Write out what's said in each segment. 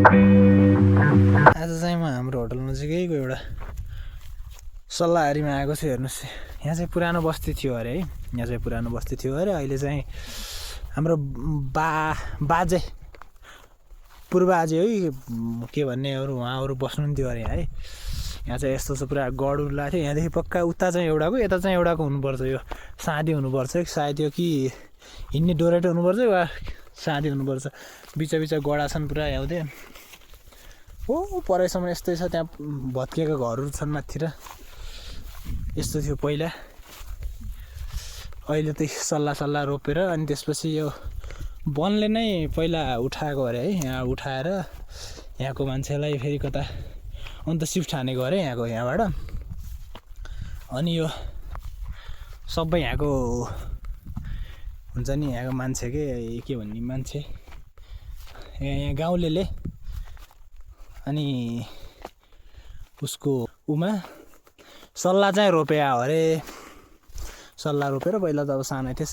आज चाहिँ म हाम्रो होटल नजिकैको एउटा सल्लाहरीमा आएको छु। हेर्नुहोस्, यहाँ चाहिँ पुरानो बस्ती थियो अरे है। यहाँ चाहिँ पुरानो बस्ती थियो अरे। अहिले चाहिँ हाम्रो बाजे पूर्वबाजे है के भन्ने अरू उहाँहरू बस्नुहुन्थ्यो अरे है। यहाँ चाहिँ यस्तो छ, पुरा गडहरू लाग्थ्यो थियो। यहाँदेखि पक्का उता चाहिँ एउटाको, यता चाहिँ एउटाको हुनुपर्छ। यो साँधी हुनुपर्छ, सायद यो कि हिँड्ने डोरेटो हुनुपर्छ वा साँधी हुनुपर्छ। बिच गडा छन् पुरा आउँदै। हो परैसम्म यस्तै छ, त्यहाँ भत्किएका घरहरू छन् माथि र। यस्तो थियो पहिला। अहिले त सल्लाह रोपेर अनि त्यसपछि यो वनले नै पहिला उठाएको अरे है। यहाँ उठाएर यहाँको मान्छेलाई फेरि कता अन्त सिफ्ट हानेको अरे यहाँबाट। अनि यो सबै यहाँको हुन्छ नि, यहाँको मान्छे के भन्ने मान्छे यहाँ गाउँलेले अनि उसको उमा सल्लाह चाहिँ रोपे अरे। सल्लाह रोपेर पहिला त अब सानो थियो,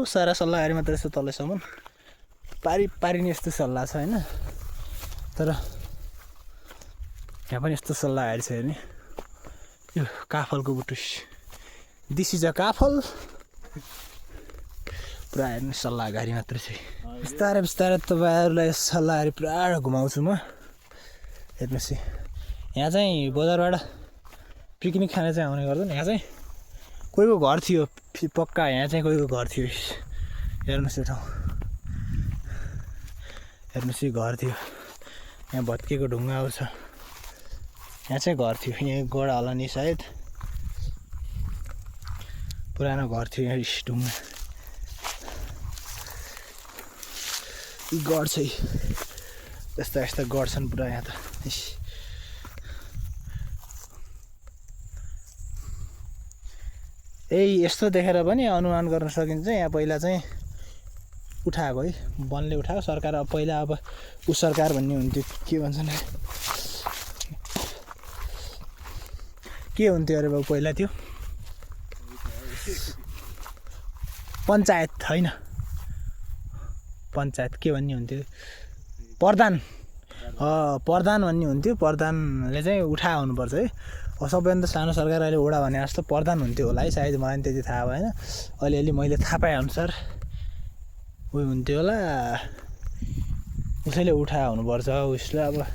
सारा सल्लाहहरू मात्र यस्तो तलसम्म पारिने यस्तो सल्लाह छ होइन। तर यहाँ पनि यस्तो सल्लाहहरू छ हेर्ने। यो काफलको बुटुस, दिस इज अ काफल। पुरा हेर्नु सल्लाहघारी मात्र छ। बिस्तारै तपाईँहरूलाई सल्लाहहरू पुरा घुमाउँछु म। हेर्नुहोस्, यहाँ चाहिँ बजारबाट पिकनिक खाने चाहिँ आउने गर्दैन। यहाँ चाहिँ कोहीको घर थियो पक्का, यहाँ चाहिँ कोहीको घर थियो। हेर्नुहोस् यो ठाउँ, हेर्नुहोस् यो घर थियो। यहाँ भत्किएको ढुङ्गाहरू छ, यहाँ चाहिँ घर थियो। यहाँ गडा होला नि सायद, पुरानो घर थियो यहाँ। ढुङ्गा गड छ, यस्ता गड छन् पुरा यहाँ त। यस्तो देखेर पनि अनुमान गर्न सकिन्छ यहाँ पहिला चाहिँ उठाएको है, वनले उठाएको। सरकार अब पहिला अब सरकार भन्ने हुन्थ्यो, के भन्छन् के हुन्थ्यो अरे बाबु पहिला त्यो पञ्चायत होइन, पञ्चायत के भन्ने हुन्थ्यो, प्रधान भन्ने हुन्थ्यो। प्रधानले चाहिँ उठा हुनुपर्छ है। सबैभन्दा सानो सरकार अहिले वडा भने जस्तो प्रधान हुन्थ्यो होला है सायद, मलाई पनि त्यति थाहा भएन। अलिअलि मैले थाहा पाएँ अनुसार उयो हुन्थ्यो होला। उसैले उठा हुनुपर्छ उसलाई। अब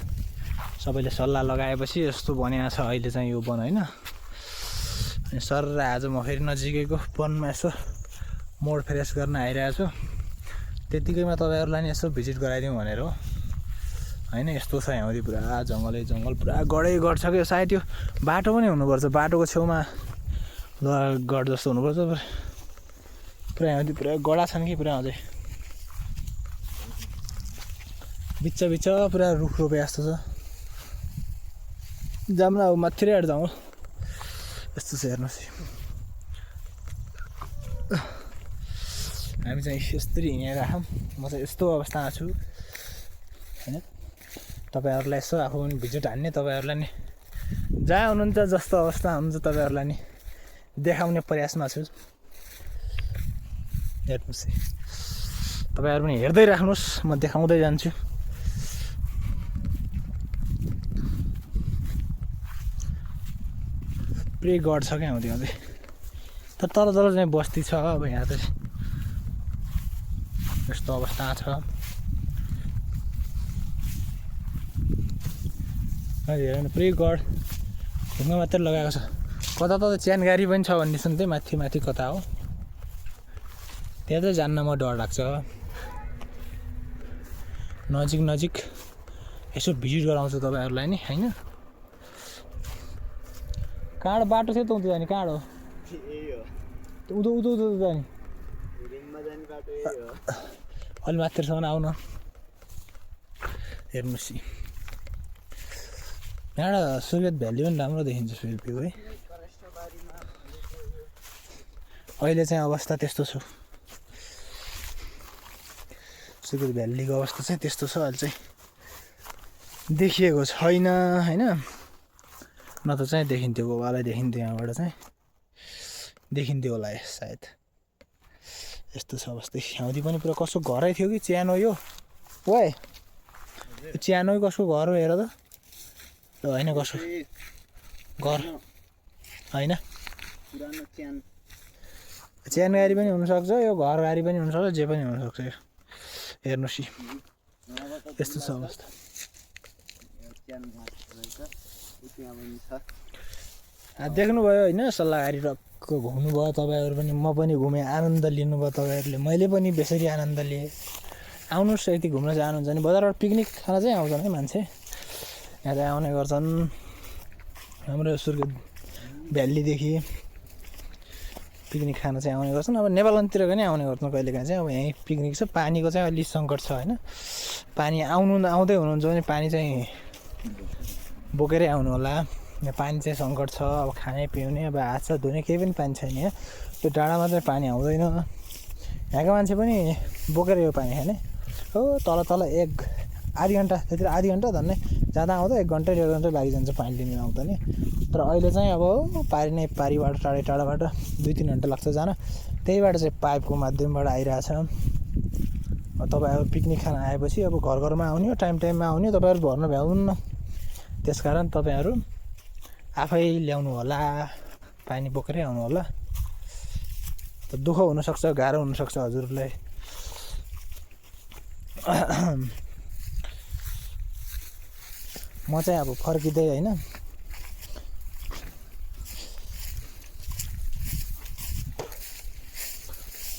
सबैले सल्लाह लगाएपछि यस्तो बनाएको छ अहिले चाहिँ यो वन होइन। अनि सर आज म फेरि नजिकैको वनमा यसो मोड फ्रेस गर्न आइरहेको छु। त्यतिकैमा तपाईँहरूलाई नि यसो भिजिट गराइदिउँ भनेर हो होइन। यस्तो छ यहाँनिर पुरा जङ्गल, पुरा गडै गर्छ कि सायद यो बाटो पनि हुनुपर्छ। बाटोको छेउमा गड जस्तो हुनुपर्छ। पुरा यहाँनिर पुरा गडा छन् कि पुरा। अझै बिच पुरा रुख रोपे जस्तो छ। जाऊँ न अब माथिबाट जाउँ। यस्तो छ हेर्नुहोस्, हामी चाहिँ यसरी हिँडेर आयौँ। म चाहिँ यस्तो अवस्थामा छु होइन। तपाईँहरूलाई यसो आफू पनि भिजिट हान्ने, तपाईँहरूलाई नि जहाँ हुनुहुन्छ जस्तो अवस्था हुनुहुन्छ तपाईँहरूलाई नि देखाउने प्रयासमा छु। हेर्नुहोस्, तपाईँहरू पनि हेर्दै राख्नुहोस्, म देखाउँदै जान्छु। पुरै गड छ क्या आउँदै। तर तल चाहिँ बस्ती छ। अब यहाँ त यस्तो अवस्था छ। हेर पुरै गड ढुङ्गा मात्रै लगाएको छ। कता च्यानगारी पनि छ भन्ने सुन्थेँ, माथि कता हो त्यहाँ चाहिँ जान्न म डर लाग्छ। नजिक यसो भिजिट गराउँछु तपाईँहरूलाई नि होइन। कहाँ बाटो थियो त उता जाने, कहाँ हो उँधो जाने, अलि माथिसम्म आउन। हेर्नुहोस् यहाँबाट सुर्खेत भ्याली पनि राम्रो देखिन्छ सुर्खेतको है। अहिले चाहिँ अवस्था त्यस्तो छ, सुर्खेत भ्यालीको अवस्था चाहिँ त्यस्तो छ। अहिले चाहिँ देखिएको छैन होइन। न त चाहिँ देखिन्थ्यो, गोवालाई देखिन्थ्यो, यहाँबाट चाहिँ देखिन्थ्यो होला सायद। यस्तो छ अवस्था। ह्याउँदी पनि पुरा कसो घरै थियो कि च्यानो यो ओए च्यानो कसको घर हो हेर त होइन कसको घर होइन च्यान गाडी पनि हुनसक्छ यो घर गाडी पनि हुनसक्छ जे पनि हुनसक्छ यो हेर्नुहोस् यस्तो छ अवस्था देख्नुभयो होइन सल्लाहकारी टक्क घुम्नुभयो तपाईँहरू पनि म पनि घुमेँ आनन्द लिनुभयो तपाईँहरूले मैले पनि बेसरी आनन्द लिएँ आउनुहोस् यति घुम्न चाहनुहुन्छ भने बजारबाट पिकनिक खान चाहिँ आउँछन् है मान्छे यहाँ चाहिँ आउने गर्छन् हाम्रो सुर्खेत भ्यालीदेखि पिकनिक खान चाहिँ आउने गर्छन् अब नेपालतिर पनि आउने गर्छन् कहिलेकाहीँ चाहिँ अब यहीँ पिकनिक छ पानीको चाहिँ अलिक सङ्कट छ होइन पानी आउँदै हुनुहुन्छ भने पानी चाहिँ बोकेरै आउनु होला यहाँ पानी चाहिँ सङ्कट छ अब खाने पिउने अब हात साथ धुने केही पनि पानी छैन यहाँ त्यो डाँडामा चाहिँ पानी आउँदैन यहाँको मान्छे पनि बोकेर यो पानी खाने हो तल आधी घन्टा त्यतिर आधी घन्टा झन्डै जाँदा आउँदा 1 घन्टा 1.5 घन्टा लागिजान्छ पानी लिनु आउँदा नि तर अहिले चाहिँ अब पारीबाट टाढाबाट 2-3 घन्टा लाग्छ जान त्यहीबाट चाहिँ पाइपको माध्यमबाट आइरहेछ तपाईँहरू पिकनिक खान आएपछि अब घरमा आउने हो टाइममा आउने तपाईँहरू भर्न भ्याउनुहुन्न त्यसकारण तपाईँहरू आफै ल्याउनु होला पानी बोकेरै आउनु होला त दुःख हुनसक्छ गाह्रो हुनसक्छ हजुरलाई म चाहिँ अब फर्किँदै होइन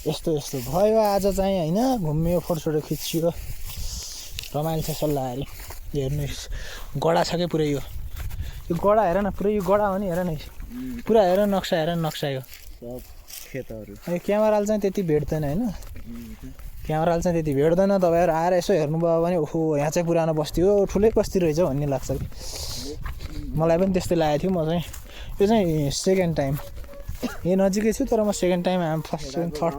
यस्तो भयो आज चाहिँ होइन घुम्यो फोटोसोटो खिच्यो रमाइलो छ सल्लाहरी हेर्नुहोस् गडा छ क्या पुरै यो गडा हेर न पुरै यो गडा हो नि हेर न पुरा हेर नक्सा यो सब खेतहरू क्यामेराले चाहिँ त्यति भेट्दैन होइन क्यामेराले चाहिँ त्यति भेट्दैन तपाईँहरू आएर यसो हेर्नुभयो भने ओहो यहाँ चाहिँ पुरानो बस्ती हो ठुलै बस्ती रहेछ भन्ने लाग्छ कि मलाई पनि त्यस्तै लागेको थियो म चाहिँ यो चाहिँ सेकेन्ड टाइम यही नजिकै छु तर म second time first second third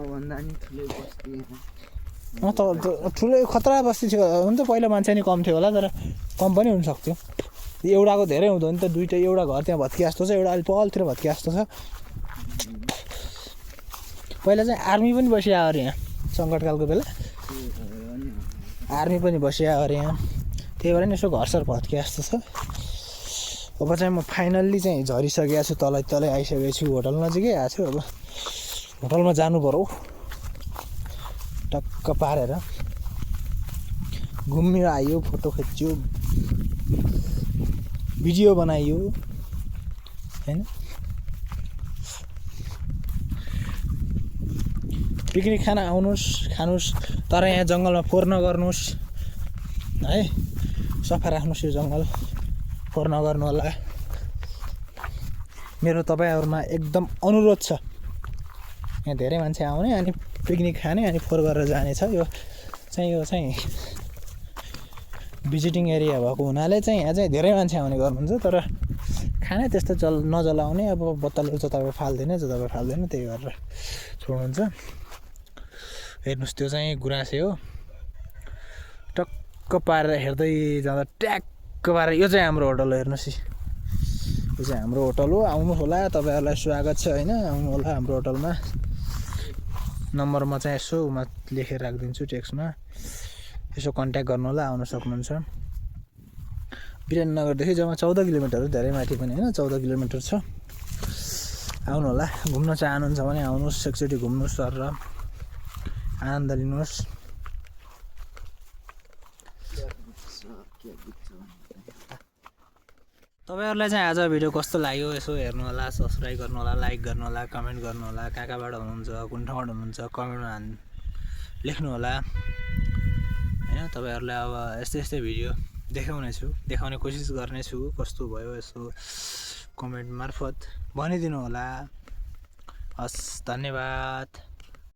ठुलै खतरा बस्ती थियो हुन त पहिला मान्छे नि कम थियो होला तर कम पनि हुनसक्थ्यो एउटाको धेरै हुँदो नि त दुईवटा एउटा घर त्यहाँ भत्किया जस्तो छ एउटा अलि पलतिर भत्किया जस्तो छ पहिला चाहिँ आर्मी पनि बसिया अरे यहाँ सङ्कटकालको बेला आर्मी पनि बसिया अरे यहाँ त्यही भएर नि यसो घरसर भत्किया जस्तो छ अब चाहिँ म फाइनल्ली चाहिँ झरिसकेको छु तलै आइसकेको छु होटल नजिकै आएको छु अब होटलमा जानु पर्यो टक्क पारेर घुम्यो आयो फोटो खिच्यो भिडियो बनाइयो हैन पिकनिक खान आउनुहोस् खानुहोस् तर यहाँ जङ्गलमा फोहोर नगर्नुहोस् है सफा राख्नुहोस् यो जङ्गल फोहोर नगर्नु होला मेरो तपाईँहरूमा एकदम अनुरोध छ यहाँ धेरै मान्छे आउने अनि पिकनिक खाने अनि फोहोर गरेर जाने छ यो चाहिँ भिजिटिङ एरिया भएको हुनाले चाहिँ यहाँ चाहिँ धेरै मान्छे आउने गर्नुहुन्छ तर खाने त्यस्तो नजलाउने अब बोतलहरू जताभावी फाल्दैन त्यही गरेर छोड्नुहुन्छ हेर्नुहोस् त्यो चाहिँ गुराँसे हो टक्क पारेर हेर्दै जाँदा ट्याक्क पारेर यो चाहिँ हाम्रो होटल हो हेर्नुहोस् यो चाहिँ हाम्रो होटल हो आउनु होला तपाईँहरूलाई स्वागत छ होइन आउनु होला हाम्रो होटलमा नम्बर म चाहिँ यसो उमा लेखेर राखिदिन्छु टेक्स्टमा यसो कन्ट्याक्ट गर्नु होला आउन सक्नुहुन्छ विराटनगरदेखि जम्मा 14 किलोमिटर धेरै माथि पनि होइन 14 किलोमिटर छ आउनु होला घुम्न चाहनुहुन्छ भने आउनुहोस् एकचोटि घुम्नुहोस् सर र आनन्द लिनुहोस् तपाईहरुलाई चाहिँ आज भिडियो कस्तो लाग्यो यसो हेर्नु होला सब्स्क्राइब गर्नु होला लाइक गर्नु होला कमेन्ट गर्नु होला कहाँबाट हुनुहुन्छ कुन ठाउँबाट हुनुहुन्छ कमेन्टमा लेख्नु होला हैन तपाईहरुलाई अब यस्तै भिडियो देखाउने कोसिस गर्नेछु कस्तो भयो यसो कमेन्ट मार्फत भनिदिनु होला हस् धन्यवाद।